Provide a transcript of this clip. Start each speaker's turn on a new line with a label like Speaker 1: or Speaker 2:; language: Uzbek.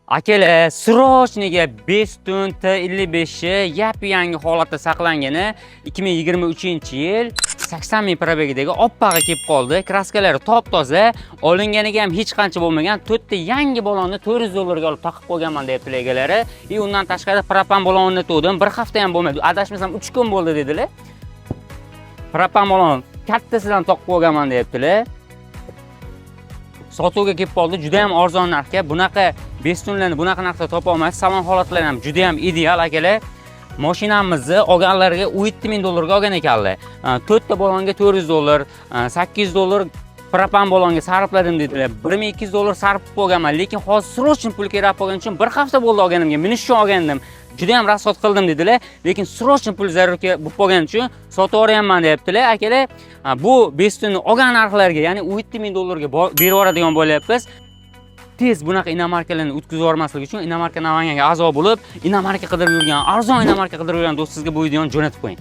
Speaker 1: Akalar, срочный ga Bestune T55 yap-yangi holatda saqlangani, 2023-yil, 80 ming пробег idagi oppog'i kelib qoldi. Краска lari top-toza, olinganiga ham hech qancha bo'lmagan. To'rtta yangi balonni 400 dollarga olib taqib qo'yganman, deyaptilar egalari. И undan tashqari propan balonni tug'dim. Bir hafta ham bo'lmadi. Adashmasam 3 kun bo'ldi, dedilar. Propan balon kattasidan toqib qo'yganman, deyaptilar. Sotuvga kelib qoldi juda ham arzon narxga. Bunaqa Bestunelarni bunaqa narxda topa olmaysiz. Salon holatlari ham juda ham ideal, akalar. Mashinamizni olganlarga 17 ming dollarga olgan ekanlar. To'rtta balonga 400 dollar, 800 dollar propan balonga sarfladim, dedilar. 1200 dollar sarf qilib qo'yganman, lekin hozir срочно pul kerak bo'lgani uchun, bir hafta bo'ldi olganimga, minish uchun olgandim. Juda ham расход qildim, dedilar, lekin срочно pul zarur bo'lib qolgani uchun sotib yuboryapman, deyaptilar, akalar. Bu Bestuneni olgan narxlarga, ya'ni 17 ming dollarga berib yuboradigan bo'lyapmiz. Tez bunaqa иномарка larni o'tkazib yubormaslik uchun Inomarka Namanganga a'zo bo'lib, иномарка qidirib yurgan, arzon иномарка qidirib yurgan do'stingizga bu videoni jo'natib qo'ying.